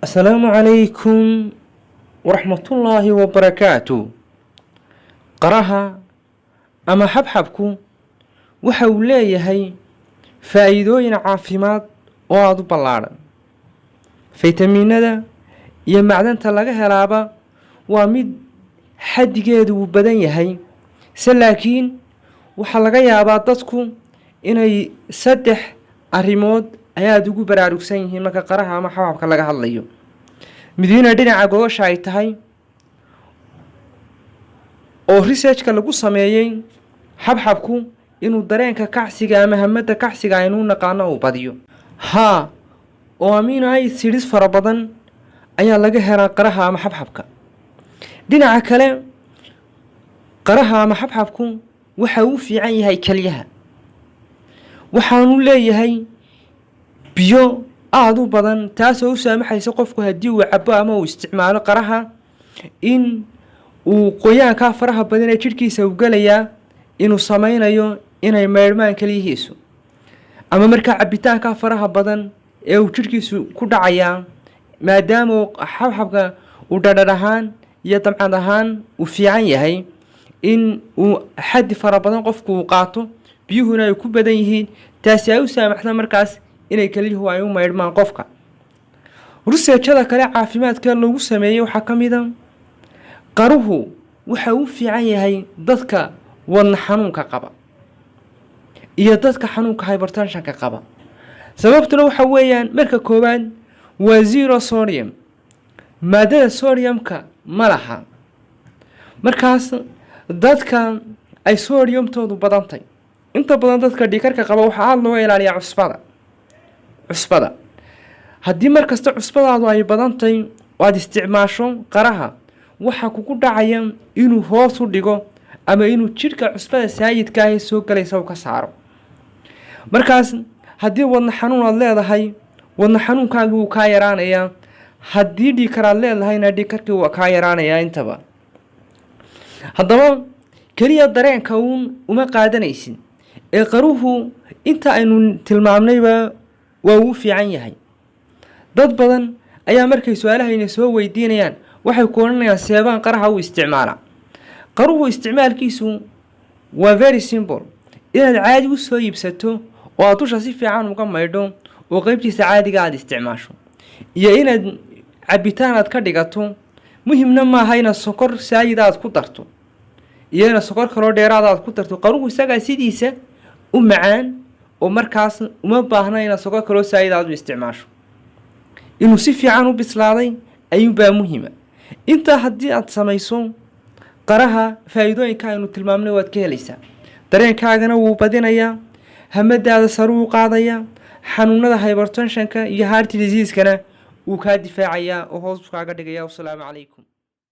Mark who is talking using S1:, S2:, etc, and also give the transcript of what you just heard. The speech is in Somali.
S1: Asalaamu calaykum waraxmatullaahi wabarakaatu. Qaraha ama xabxabku waxa uu leeyahay faa'iidooyin caafimaad oo aada u ballaadhan. Faytamiinada iyo macdanta laga helaaba waa mid xaddigeedu uu badan yahay, se laakiin waxaa laga yaabaa dadku inay saddex arrimood ayaad ugu baraarugsan yihiin marka qaraha ama xabxabka laga hadlayo. Midiina dhinaca gogosha ay tahay oo researchka lagu sameeyey xabxabku inuu dareenka kacsiga ama hamada kacsiga aynu naqaano uu badiyo, haa, oo amino acids fara badan ayaa laga helaa qaraha ama xabxabka. Dhinaca kale, qaraha ama xabxabku waxa uu fiican yahay kelyaha, waxaanu leeyahay biyo aada u badan, taasoo u saamaxaysa qofku haddii uu cabo ama uu isticmaalo qaraha in uu qoyaankaa faraha badan ee jidhkiisa u gelayaa inuu sameynayo inay maydhmaan kelyihiisu, ama markaa cabitaankaa faraha badan ee uu jidhkiisu ku dhacayaa, maadaama uu xabxabka uu dhadhar ahaan iyo damcad ahaan uu fiican yahay, in uu xaddi fara badan qofku uu qaato, biyuhuna ay ku badan yihiin, taasi ay u saamaxda markaas inay kelyuhu ay u maydhmaan qofka. Researchada kale caafimaadka lagu sameeyey waxaa ka mid a qaruhu waxa uu fiican yahay dadka wadna xanuunka qaba iyo dadka xanuunka hypertensionka qaba. Sababtuna waxa weeyaan, marka koowaad waa zero sodium, maadada sodiumka ma laha. Markaas dadka ay sodiumtoodu badantay, inta badan dadka dhiigkarka qaba, waxaa aada looga ilaaliyaa cusbada. Cusbada haddii markasta cusbadaadu ay badantay oo aada isticmaasho qaraha, waxaa kugu dhacaya inuu hoos u dhigo ama inuu jidhka cusbada saayidka ah ee soo galaysa uu ka saaro. Markaas haddii wadna xanuun aada leedahay, wadna xanuunkaagii wuu kaa yaraanayaa. Haddii dhiigkar aad leedahayna, dhiigkarkii waa kaa yaraanayaa intaba. Haddaba keliya dareenka uun uma qaadanaysid ee qaruhu inta aynu tilmaamnayba waa uu fiican yahay. Dad badan ayaa markay su-aalahayna soo weydiinayaan waxay ku odhanayaan: "Seebaan qaraha u isticmaalaa?" Qaruhu isticmaalkiisu waa very simple: inaad caadi u soo iibsato oo aad dusha si fiican uga maydho oo qeybtiisa caadiga aada isticmaasho, iyo inaad cabitaan aad ka dhigato. Muhimna maaha inaad sokor saayid aad ku darto iyo inaad sokor kaloo dheeraad aad ku darto. Qaruhu isagaa sidiisa u macaan oo markaas uma baahna inaad sokor kaloo saayid aad u isticmaasho. Inuu si fiican u bislaaday ayuunbaa muhima. Intaa haddii aad samayso, qaraha faa'iidooyinka aynu tilmaamnay waad ka helaysaa. Dareenkaagana wuu badinayaa, hamadaada saruu qaadayaa, xanuunada hypertensionka iyo heart diseasekana wuu kaa difaacayaa oo hoos kaaga dhigaya. Wasalaamu calaykum.